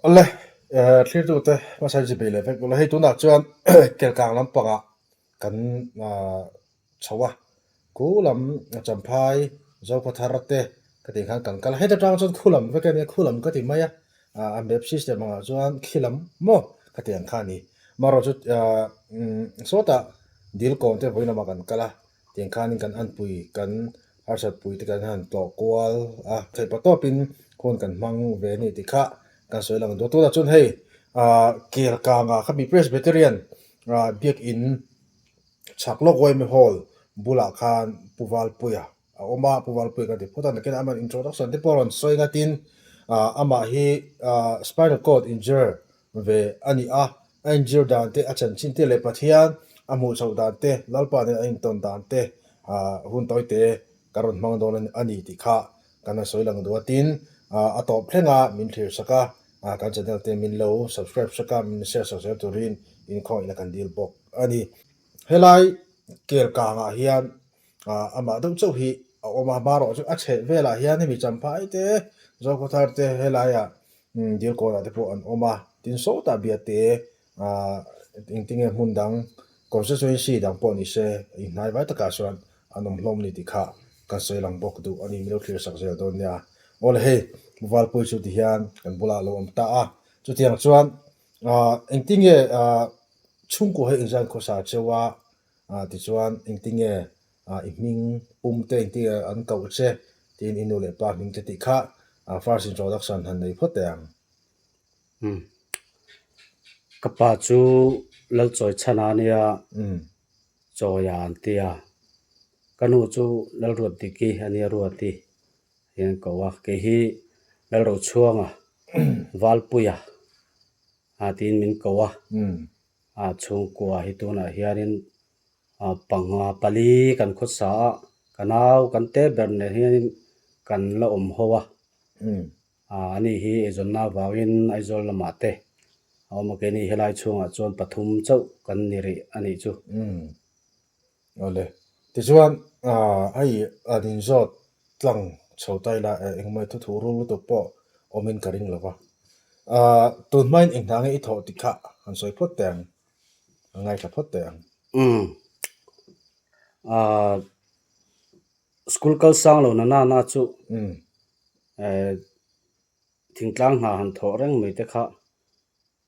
Awle, thlirtute hmasa in zibei leh vek ula, hei tunah chuan Kelkang lampangah kan chho a, khu lam Champhai, Zokhawthar te ka tih khan kan kal a, heta tang chuan khu lam vek a nia, khu lam ka ti mai a, a map system angah chuan khi lam maw ka ti ang kha a ni. Amaherawhchu chu sawtah Dilkawn te vawi lamah kan kal a, tiang khanin kan anpui kan harsatpui te kan han tlawh kual a, theihpah tawpin hun kan hmang ve a ni tih kha kan sawi lang duh. Tunah chuan hei ah Kelkangah kha mi Presbyterian ah biakin chhak lawk Yma Hall bulah khan Pu Valpuia a awm a, Pu Valpuia kan ti phawt a, nakinah amah introduction te pawh a rawn sawi ngatin ah amah hi ah spinal cord injured ve a ni a, a inzir dan te, a chanchin te leh Pathian a hmuh chhoh dan te, Lalpa nen a intawn dan te hun tawi te kan rawn hmang dawn a ni tih kha kan han sawi lang duh a. Tin, a tawp thleng a min thlir sak a, kan channel te min lo subscribe sak a, min share sak zel turin inkhawngihna kan dil bawk a ni. Helai kel kangah hian amah deuh chauh hi a awm a, hmarawh chu a chheh velah hian hemi Champhai te, Zokhawthar te helaiah Dilkawnah te pawh an awm a, tin sawtah biate ah engtinge hmun dang constituency dang pawh ni se inhnai vai takah chuan an awm hlawm a ni tih kha kan sawi lang bawk duh a ni, min lo thlir sak zel dawn nia. Awle hei Valpui chu tihian kan bulah a lo awm ta a, chutiang chuan ah engtinge ah chhungkua hi inzan khawsa cheu a, ah tichuan engtinge ah i hming pum te engtin nge an koh che tiin i nu leh pa hming te tih kha ah first introduction han nei phawt teh ang. Umm ka pa chu Lalchawi chhan a nia Chawia an ti a, ka nu chu Lalruatdiki a nia Ruati hi an koh a, kei hi Lalrochhuanga Valpuia ah tiin min koh a, ah chhungkua hi tunah hianin Panga pali kan khawsa a, ka nau kan te ber nen hianin kan la awm ho a. Ani hi eizawnna avangin Aizawl lamah te a awm a, keini helai chhungah chuan pathum chauh kan ni rih a nih chu. Awle, tichuan hei an inzawt tlang chho ta ila engmah thu thu rul lutuk pawh awmin ka ring lo va. Tun hmain eng hna nge i thawh tih kha han sawi phawt teh ang. A ngaithla phawt teh ang. Umm. Ahh school kal sang lo na na na chu eh thingtlang hna han thawh reng mai te kha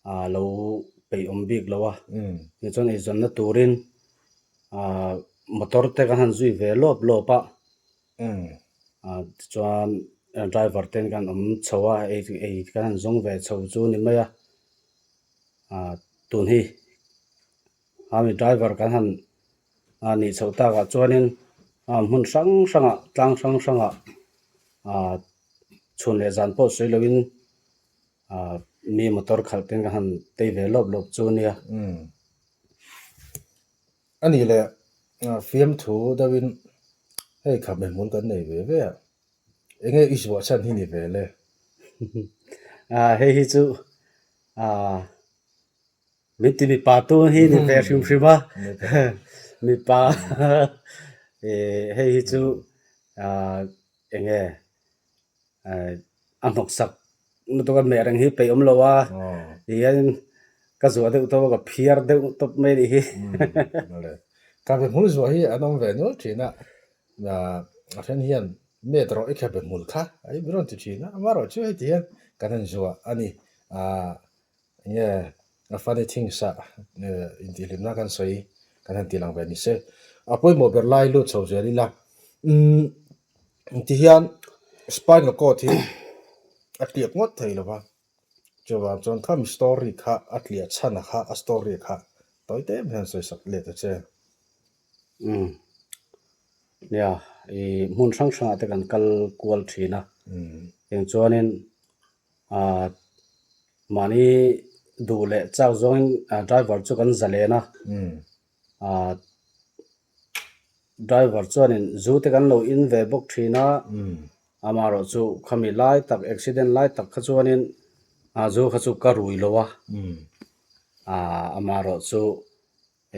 ah lo peih awm bik lo a. Tichuan eizawnna turin ah motor te kan han zui ve lawp lawp a. Ah tichuan driver ten kan awm chho a ei ei kan han zawng ve chho chu ni mai a. Ah tun hi ami driver kan han ah nih chhoh takah chuanin ah hmun hrang hrangah tlang hrang hrangah ah chhun leh zan pawh sawi loin ah mi motor khalh ten kan han tei ve lawp lawp chu ania. A nih leh fiamthu deuhin hei khameh hmul kan nei ve ve a. Enge i zuah chhan hi ni ve le? Ah hei hi chu ah min ti mipa tu hi ni ve hrim hrim a mipa eh hei hi chu ah enge eh a hnawk sak lutuk a meh reng hi peih awm lo a tihian ka zuah deuh tawp a ka phiar deuh tawp mai a nih hi. Ka be hmul zuah hi an awm ve nual thin a. A then hian met rawh i khabe hmul kha a i rawn ti thin a, amaherawh chu heti hian kan han zuah a ni. Ahh enge a funny things ah intihhlimna kan sawi kan han tih lang ve ni se. A pawimawh ber lai lut chho zel ila umm ti hian spinal cord hi a tliak ngawt thei lo va, chuvang chuan khami story kha a tliah chhan a kha a story kha tawi te em hian sawi sak let ta che. Umm nia ih hmun hrang hrangah te kan kal kual thin a eng chuanin ah mahni duh leh chak zawngin driver chu kan zalen a ah driver chuanin zu te kan lo in ve bawk thin a amaherawh chu khami lai tak accident lai tak kha chuanin ah zu kha chu ka rui lo a ah amaherawh chu.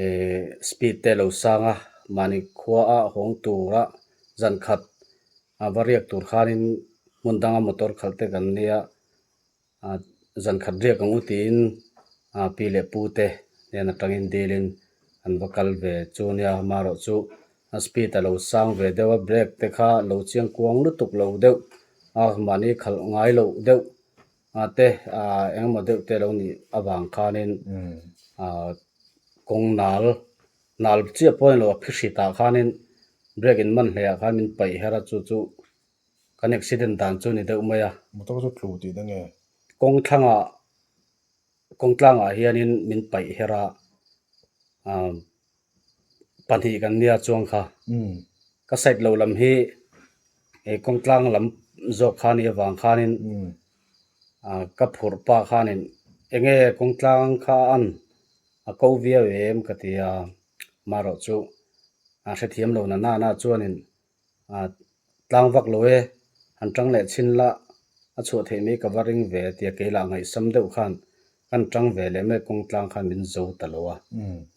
Ehh speed te lo sang a, mahni khua a hawng tura zan khat a va riak tur khanin hmun danga motor khalh te kan nia, ah zan khat riak ang u tiin pi leh pu te hnen atangin dilin an va kal ve chu nia amaherawh chu a speed a lo sang ve deuh a brake te kha lo chiang kuang lutuk lo deuh a mahni khalh ngai loh deuh a te ah engemaw deuh te lo nih avang khanin ah kawng nal nal chiah pawh a ni lo a phihrit ah khanin brake in man hlei ah khan min paih her a chu chu kan accident dan chu a ni deuh mai a. Motor chu tlu tih na nge? Kawng thlangah kawng tlangah hianin min paih her a ah pahnih kan nia chuang kha ka side lo lam hi eh kawng tlang lam zawk kha a nih avang khanin ah ka phurh pa khanin eng nge kawng tlang kha a an a ko viau em ka ti a amaherawh chu a hrethiam lo na nana chuanin ah tlang vak lo e han tang leh chhin la a chhuah theih mai ka va ring ve tia kei lah ngaihsam deuh khan kan tang ve leh mai kawng tlang khan min zo ta lo a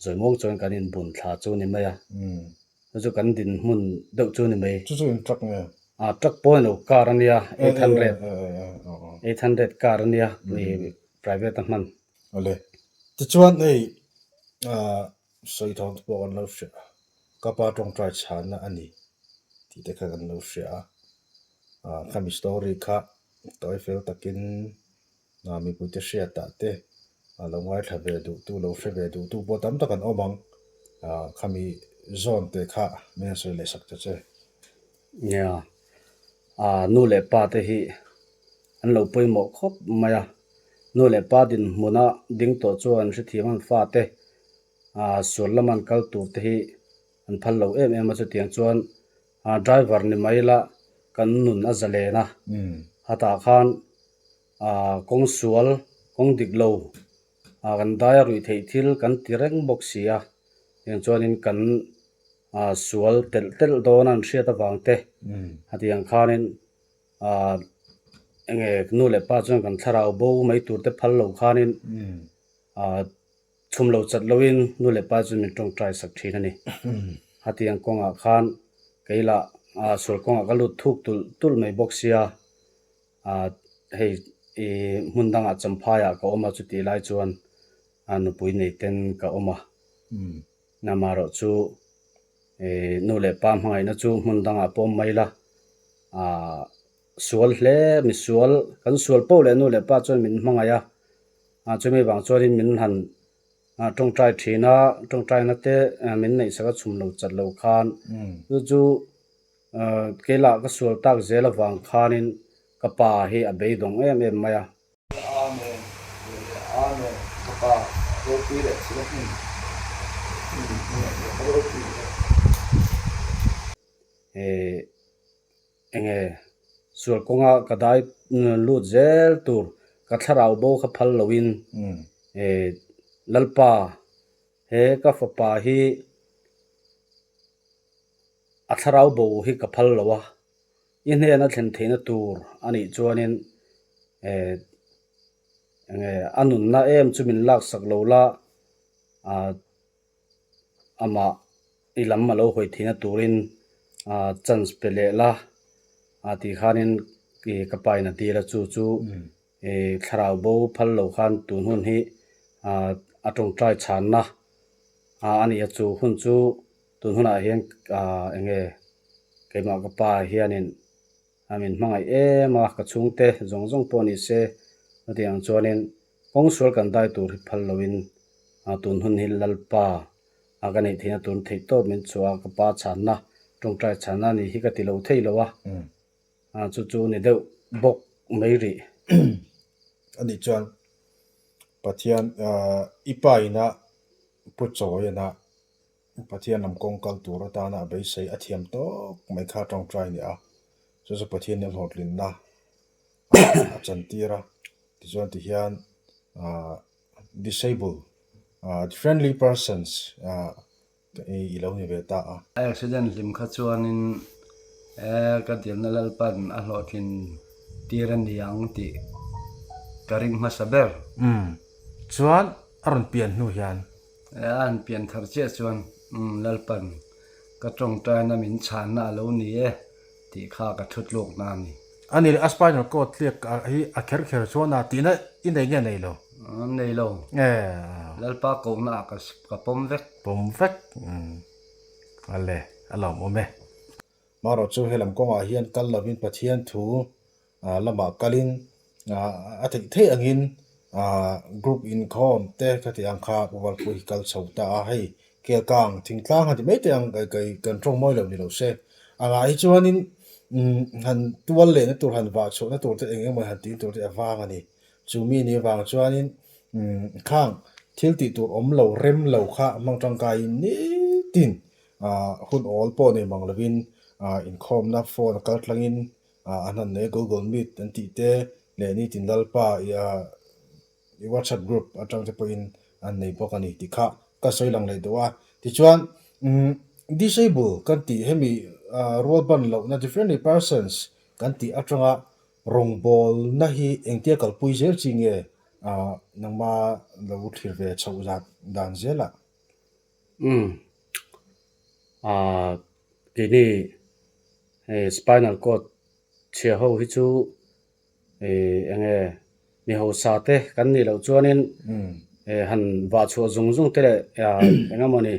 zawimuang chuan kan inbun thla chu ni mai a chu chu kan dinhmun deuh chu ni mai. Chu chu in truck nge? Ah truck pawh a ni lo car a nia 800 800 car a nia private a hman. Awle tichuan hei ah Sawi thawng te pawh kan lo hria a, ka pa tawngtai chhanna a ni tih te kha kan lo hria a, ah khami story kha tawi fel takin ah mipuite hriatah te a lo ngaithla ve duh tu lo hre ve duh tu pawh tam tak an awm ang, ah khami zawn te kha min han sawi leh sak ta che. Nia, ah nu leh pa te hi an lo pawimawh khawp mai a, nu leh pa dinhmuna ding tawh chuan hrethiam an fate ah sual lama an kal tur te hi an phal lo em em a chutiang chuan ah driver ni mai ila kan nun a za len a hatah khan ah kawng sual kawng dik lo ah kan dai a ruih theih thil kan ti reng bawk si a tiang chuanin kan ah sual telh telh dawn a an hriat avang te hetiang khanin ah enge nu leh pa chuan kan thlarau bo mai tur te phal lo khanin ah Chhum lo chat loin nu leh pa chu min tawngtai sak thin a ni. Hatiang kawngah khan kei lah sual kawngah ka lut thuk tulh tulh mai bawk sia, hei i hmun dangah Champhaiah ka awm a chutih lai chuan nupui nei ten ka awm a. Amaherawh chu nu leh pa hmangaihna chu hmun dangah pawh awm mai la, sual hle misual kan sual poh leh nu leh pa chuan min hmangaih a. Ah chumi vang chuanin min han ah tawngtai thin a, tawngtaina te min neih sak a chhum lo chat lo khan chu chu ah keilah ka sual tak zel avang khanin ka pa hi a beidawng em em mai a. Amen Amen ka pa ropui leh thil a hmun ropui leh. Eh. Enge sual kawnga ka dai lut zel tur ka thlarau bo kha phal loin Lalpa he ka fapa hi a thlarau bo hi ka phal lo a, i hnena thlen theihna tur a nih chuanin enge a nunna em chu min laksak lo la ah. amah i lam a lo hawi theihna turin ah chance pe leh la ah tih khanin ih ka pa in a dil a chu chu ih thlarau bo phal lo khan tun hun hi ah a tawngtai chhanna ah a ni a chu hun chu tun hunah hian ah eng nge keimah ka pa hianin a min hmangaih em a ka chhungte zawng zawng pawh ni se chutiang chuanin Kawng sual kan dai tur hi phal loin tun hun hi Lalpa a ka neih theihna tun theih tawp min chhuah a, ka pa chhanna, tawngtai chhanna a nih hi ka ti lo thei lo a, chu chu ni deuh bawk mai rih. A nih chuan Pathian i pa ina pu chawi ana Pathian lam kawng kal tur atana a beisei a thiam tawk mai kha tawngtai a ni a, chu chu Pathian hi a hlawhtlinna a chantir a. Tichuan tihian ah disable ah friendly persons ah i lo ni ve ta a. Accident hlim kha chuanin eh ka dilna Lalpan a hlawhtlin tir a ni ang tih ka ring hmasa ber. Umm chuan a rawn pian hnu hian. Eh a han pian thar chiah chuan umm Lalpan ka tawngtaina min chhanna a lo ni e tih kha ka thutlukna a ni. A ni leh a spinal cord tliak hi a kher kher chuan a tihna i nei nge nei lo? Nei lo. Lalpa kohna ah ka pawm vek. Pawm vek. Ale, a lawmawm e. Marawh chu helam kawngah hian kal lovin Pathian thu lamah kalin a theih theih angin group inkhawm te khati ang kha Pu Valpui hi kal chho ta a, hei Kelkang thingtlang han ti mai teh ang kan tawng mawi lo ni lo se. Angah hi chuanin han tual lehna tur han vah chhuahna tur te eng emaw han tih tur te a vang a ni. Chu mi ni avang chuanin khang thil tih tur awm lo rem lo kha hmang tangkaiin nitin hun awl pawh nei mang lovin inkhawmna phone a kal tlangin an han nei a, Google Meet an tih te leh nitin Lalpa i WhatsApp group atang te pawhin an nei bawk a ni tih kha ka sawi lang leh duh a. Tichuan disable kan tih hemi rualban lohna differently persons kan tih atanga rawngbawlna hi engtia kalpui zel chi nge nangma lo thlir ve chhoh zat dan zelah? Umm keini hei spinal cord chhia ho hi chu ih eng nge mi hausa te kan nih loh chuanin ih han vah chhuah zung zung te leh eng emawni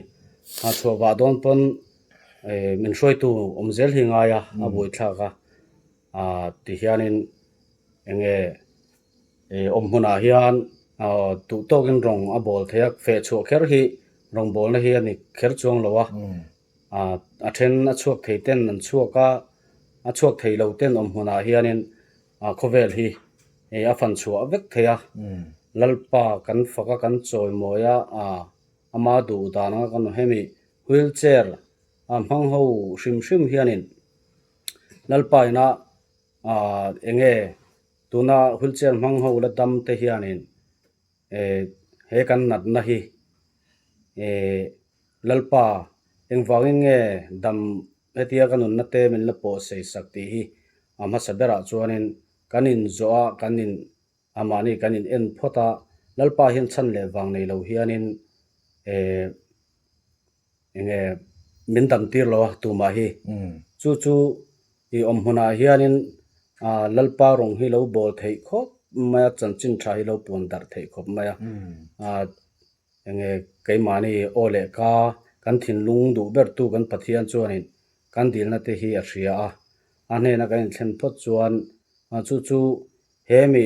ha chhuah vah dawn pawn ih min hruaitu awm zel hi ngai a a buaithlak a ah ti hianin eng nge ih awm hmunah hian ah duh tawkin rawng a bawl thei a feh chhuah kher hi rawng bawlna hi a ni kher chuang lo a. Ah a then a chhuak thei ten an chhuak a, a chhuak thei lo ten awm hmunah hianin ah khawvel hi ih a fan chhuah vek thei a, Lalpa kan fak a kan chawimawi a, ah ama duh dan anga kan awm hemi wheel chair ah hmang ho hrim hrim hianin Lalpa ina ah eng nge tuna wheel chair hmang ho la dam te hianin eh he kan natna hi eh Lalpa, engvangin nge dam hetia ka nunna te min la pawh sei sak tih hi a hmasa berah chuanin kan inzawh a, kan in a mahni kan in en phawt a, Lalpa hian chhan leh vang nei lo hianin eh enge min dam tir lo a tumah hi. Chu chu i awm hmunah hianin ah Lalpa rawng hi lo bawl theih khawp mai a, chanchin tha hi lo puan darh theih khawp mai a. Ah Enge keimahni aw leh ka kan thinlung duh bertu kan Pathian chuanin kan dilna te hi a hria a, a hnena kan inthlen phawt chuan chu chu he mi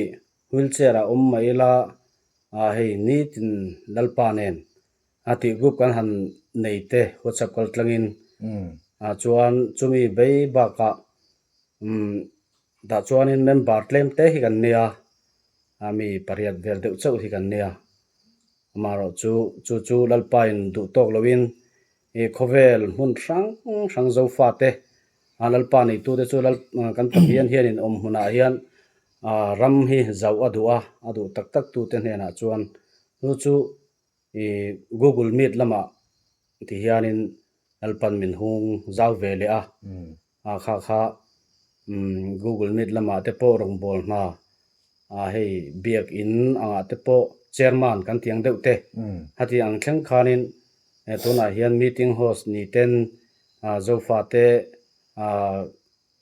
wheelchair ah awm mai ila hei nitin Lalpa nen a tih group kan han nei te WhatsApp kal tlangin chuan chumi bei bakah tah chuanin member tlem te hi kan nia mi pariat vel deuh chauh hi kan nia. Amaherawh chu, chu chu Lalpain duh tawk loin i khawvel hmun hrang hrang Zofate a Lalpa neitute chu Lal kan Pathian hianin awm hmunah hian ram hi zauh a duh a, a duh tak tak tute hnenah chuan chu chu i Google Meet lamah ti hianin Lalpan min hung zau ve leh a. A kha kha Google Meet lamah te pawh rawngbâwl hna a hei biak in angah te pawh chairman kan tih ang deuh te hati ang thleng khanin tunah hian meeting host ni ten Zofa te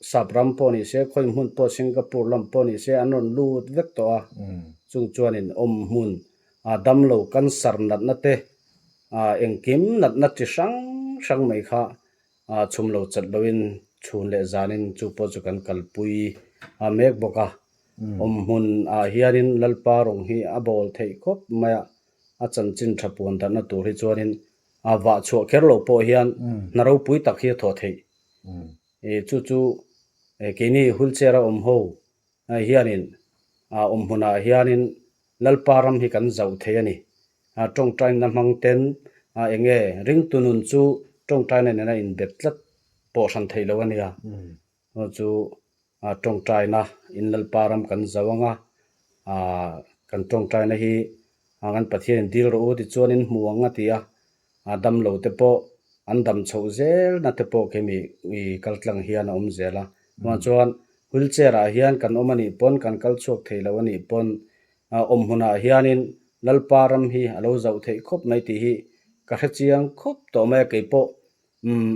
sap ram pawh ni se khawi hmun pawh Singapore lam pawh ni se an rawn lut vek tawh a chung chuanin awm hmun damlo cancer natna te engkim natna chi hrang hrang mai kha Ah chhum lo chat loin chhun leh zanin chu pawh chu kan kalpui a mek bawk a. Awm hmun ah hianin Lalpa rawng hi a bawl theih khawp mai a, a chanchin tha puan darhna tur hi chuanin a vah chhuah kher lo pawh hian hna ropui tak hi a thawh theih. Chu chu keini wheelchair a awm ho hianin awm hmunah hianin Lalpa ram hi kan zauh thei a ni. Tawngtaina hmang ten eng nge ringtu nun chu tawngtaina nena inbet tlat pawh hran theih lo a nia. Chu chu tawngtaina in Lalpa ram kan zauh ang a, kan tawngtaina hi kan Pathianin dil rawh u tichuan in hmu ang a ti a, A dam lo te pawh an dam chhoh zel na te pawh khi mi i kal tlang hian a awm zel a. Chuvang chuan wheelchair ah hian kan awm a nih pawn kan kal chhuak thei lo a nih pawn awm hmunah hianin Lalpa ram hi a lo zauh theih khawp mai tih hi ka hre chiang khawp tawh mai a keipawh umm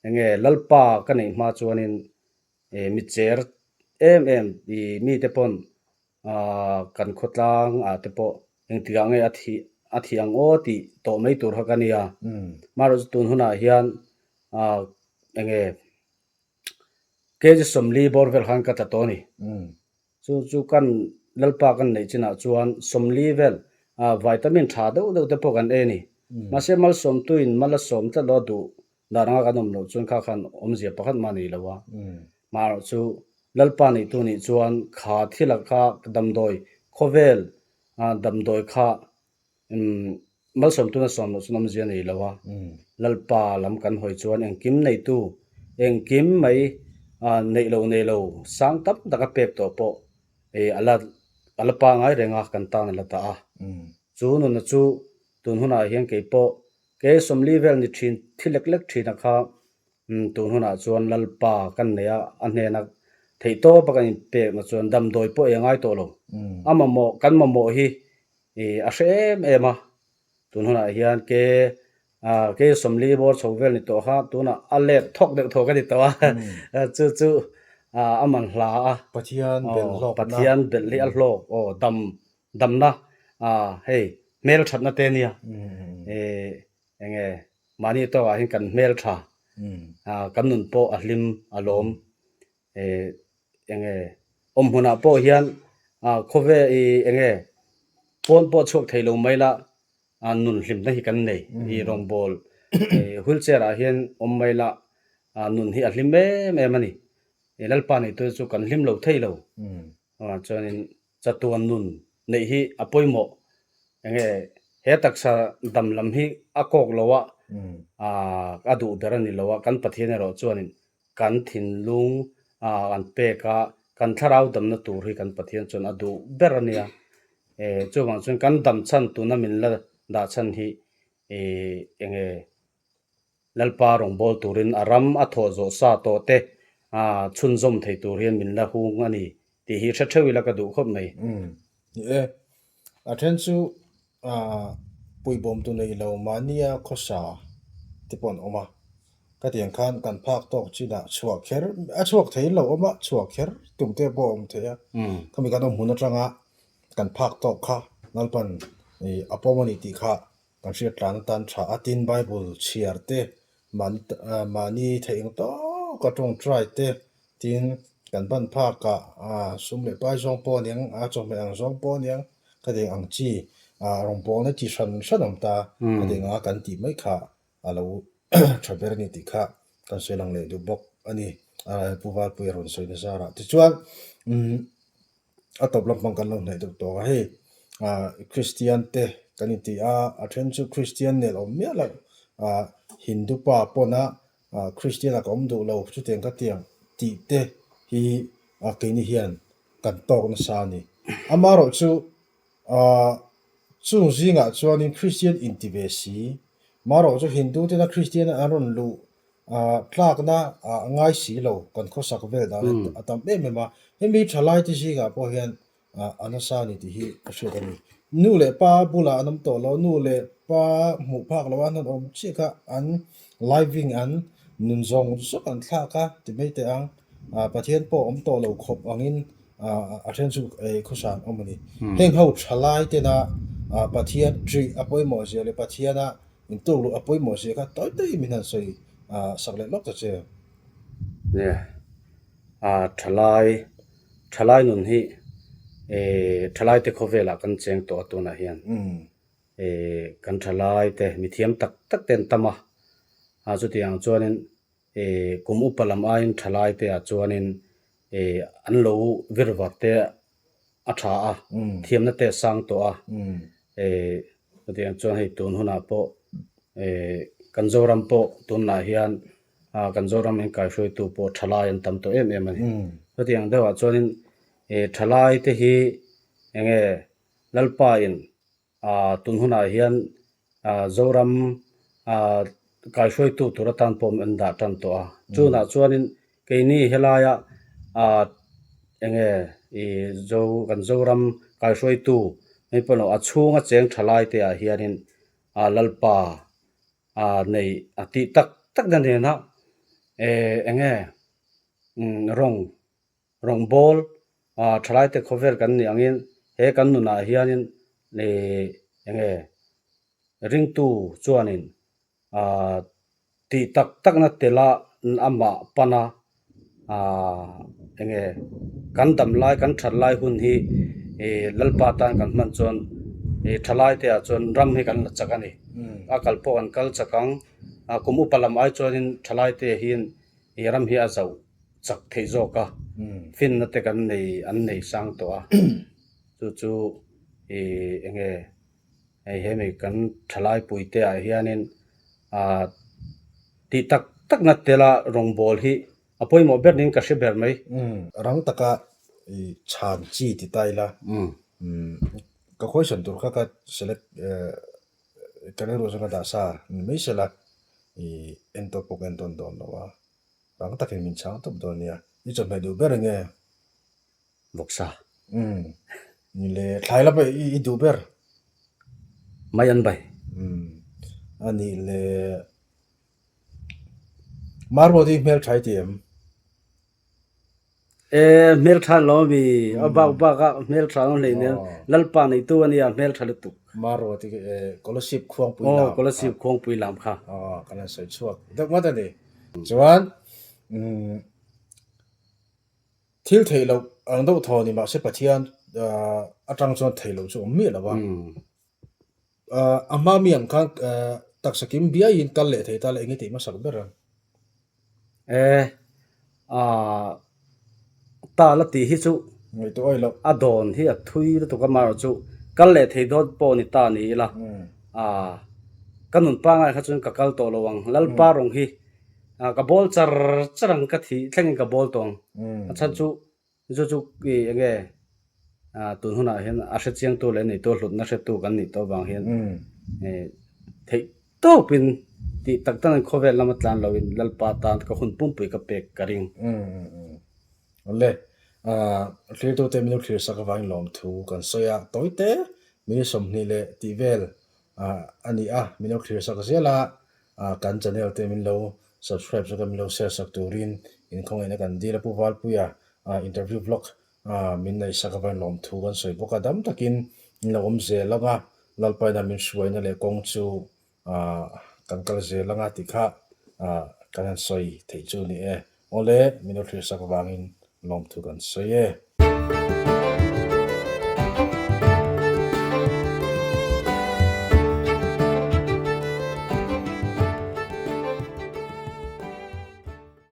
eng nge Lalpa ka neih hma chuanin mi cher em em ih mite pawn ah kan khawtlang ah te pawh engtikah nge a thih a thih ang aw tih tawh mai tur kha ka nia. Amaherawhchu tun hunah hian ah enge kg 40 bawr vel khan ka tla tawh a ni. Chu chu kan Lalpa kan neih chinah chuan 40 vel ah vitamin tha deuh deuh te pawh kan ei a ni. Mahse malsawmtuin mal a sawm tlat lo a duh dan anga kan awm loh chuan kha khan awmzia pakhat mah a nei lo a. Maherawh chu Lalpa neihtu nih chuan kha thila kha damdawi khawvel damdawi kha malsawmtuna sawm loh chuan awmzia a nei lo a. Lalpa lam kan hawi chuan engkim neitu engkim mai neih loh nei lo sang tam taka pek tawh pawh a la a la pangai reng a kan tan a la ta a. Chu nuna chu tun hunah hian kei pawh Kei 40 vel ni thin thi lek lek thin a kha tun hunah chuan Lalpa kan nei a, a hnena theih tawp a kan inpekna chuan damdawi pawh ei a ngai tawh lo. A mamawh, kan mamawh hi a hre em em a, tun hunah hian ke kei 40 bawr chho vel ni tawh kha tunah a let thawk deuh thawk a ni tawh a, chu chu a man hla a. Pathian belh hlawkna. Pathian belh hi a hlawk aw dam Damna hei hmel thatna te nia eng nge mahni tawkah hian kan hmel tha kan nun pawh a hlim a lawm eng nge awm hmunah pawh hian khawvel eng nge pawn pawh chhuak thei lo mai la nun hlimna hi kan nei i rawngbawl wheelchair ah hian awm mai la nun hi a hlim em em a ni Lalpa neitu chu kan hlim lo thei lo chuanin Chatuan nun neih hi a pawimawh. Enge he taksa dam lam hi a kawk lo a, a duh ber a ni lo a, kan Pathian erawh chuanin kan thinlung an pek a, kan thlarau damna tur hi kan Pathian chuan a duh ber a nia. Chuvang chuan kan dam chhan tuna min la dah chhan hi enge Lalpa rawngbâwl turin a ram a thawh zawh sa tawh te chhunzawm thei tur hian min la hung a ni tih hi hre theuh ila ka duh khawp mai. Umm, ni e. A then chu puibawmtu nei lo mahnia khawsa te pawh an awm a. Ka tiang khan kan phak tawk chinah chhuah kher, a chhuak thei lo awm a, chhuah kher tum te pawh a awm thei a. Khami kan awm hmun atanga kan phak tawk kha Lalpan a pawm a ni tih kha Kan hriat tlan atan tha a, tin Bible chhiar te, mahni theih ang tawka tawngtai te, tin kan ban phakah sum leh pai zawng pawh a niang, a chawhmeh ang zawng pawh a niang, ka deng ang chi rawngbawlna chi hran hran awm ta, ka deng anga kan tih mai kha a lo tha ber a ni tih kha kan sawi lang leh duh bawk a ni, Pu Valpuia rawn sawi na zarah tichuan A tawp lampang kan lo hnaih deuh tawh a, hei ah Kristian te kan inti a, a then chu Kristian nel awm miah loh ah Hindu pa pawn a ah Kristian ah ka awm duh lo chutiang ka tiang tih te hi ah keini hian kan tawk nasa a ni. Amaherawh chu ah chung zingah chuanin Kristian inti ve si, maherawh chu Hindu tena Kristian an rawn luh Tlakna a ngai si lo kan khawsak vel dan a tam em em a, hemi thalai te zingah pawh hian a nasa a ni tih hi ka hriat a ni. Nu leh pa bulah an awm tawh lo, nu leh pa hmuh phak lo a an han awm chiah kha an living an nun zawng zawng an thlak a ti mai teh ang, Pathian pawh awm tawh lo khawp angin a then chu khawsa an awm a ni. Heng ho thalai tena Pathian ṭih a pawimawh zia leh Pathiana In tuk luh a pawimawh zia kha tawi tawi min han sawi sak leh lawk ta che. Nia, thalai, thalai nun hi thalai te khawvelah kan cheng tawh a tunah hian kan thalai te mithiam tak tak te an tam a, chutiang chuanin kum upa lam aiin thalai te ah chuanin an lo vir var te a tha a, thiamna te a sang tawh a, chutiang chuan hei tun hunah pawh kan Zoram pawh tunah hian kan Zoram inkaihruaitu pawh thalai an tam tawh em em a ni. Chutiang deuhah chuanin thalai te hi eng nge Lalpa in Tun hunah hian Zoram kaihruaitu tur atan pawh an dah tan tawh a. Chunah chuanin keini helaia eng nge kan Zoram kaihruaitu mai pawh a chhunga cheng tha lai te ah hianin Lalpa nei a tih tak tak na nena eng nge rawng. Rawngbâwl ṭhalaite khawvel kan nih angin he kan nunah hianin eng nge ringtu chuanin tih tak takna tela amah pana eng nge kan dam lai kan that lai hun hi Lalpa tan kan hman chuan thalai te ah chuan ram hi kan la chak a ni. A kal pawh kan kal chak ang kum upa lam ai chuanin thalai te hian ram hi a zauh chak theih zawk a, finna te kan nei an nei sang tawh a chu chu eng nge Hei hemi kan thalai puite ah hianin ah tih tak tak na tela rawngbawl hi a pawimawh ber niin ka hre ber mai. Rang taka i chhan chi ti ta ila ka question tur kha ka select ka rilru zawng ka dah sa ni mai sela i entawn pawh ka entawn dawn lo a, rang takin min chhang tawp dawn nia. I chawhmeh duh ber enge? Vawksa. Umm. Ni le, thlai lama i duh ber? Mai an bai. Umm. A nih le, Marmot hi hmeltha i ti em? E, hmeltha lo ami, a bak bak a hmeltha lo hlei nen, Lalpa neitu a nia hmeltha lutuk. Marmot hi Kolasib khuangpui lam kha. Aw, Kolasib khuangpui lam kha. Aw, kan han sawi chhuak deuh ngawt a ni. Chuan, umm. Thil theih loh ang deuh thaw ni mahse Pathian atang chuan theih loh chu awm miah lo a. A hma mi ang khan taksa kim biaiin kal leh thei ta la eng i tih hmasak ber ang? E, ta la tih hi chu Ngaihtuah awi loh. A dawn hi a thui lutuk a marawh chu kal leh thei dawn pawh ni ta ni ila. Ka nun pangai kha chuan ka kal tawh lo ang. Lalpa rawng hi Ka bawl char char ang ka thih thlengin ka bawl tawh ang. A chhan chu chu chu i eng nge tun hunah hian a hre chiangtu leh neitu hlutna hretu kan nih tawh avang hian theih tawpin tih tak tak khawvel lama tlan loin Lalpa tan ka hun pumpui ka pek ka ring. Awle, thlirtute min lo thlir sak avangin lawmthu kan sawi a, tawite minute 20 leh tih vel a ni a, min lo thlir sak zel a, kan channel te min lo subscribe sak a, min lo share sak turin inkhawngaihna kan dil a, Pu Valpuia interview vlog min neih sak avangin lawmthu kan sawi bawk a, dam takin min lo awm zel ang a, Lalpaina min hruaina leh kawng chu kan kal zel ang a tih kha kan han sawi theih chu a ni e. Awle, min lo thlir sak avangin lawmthu kan sawi e.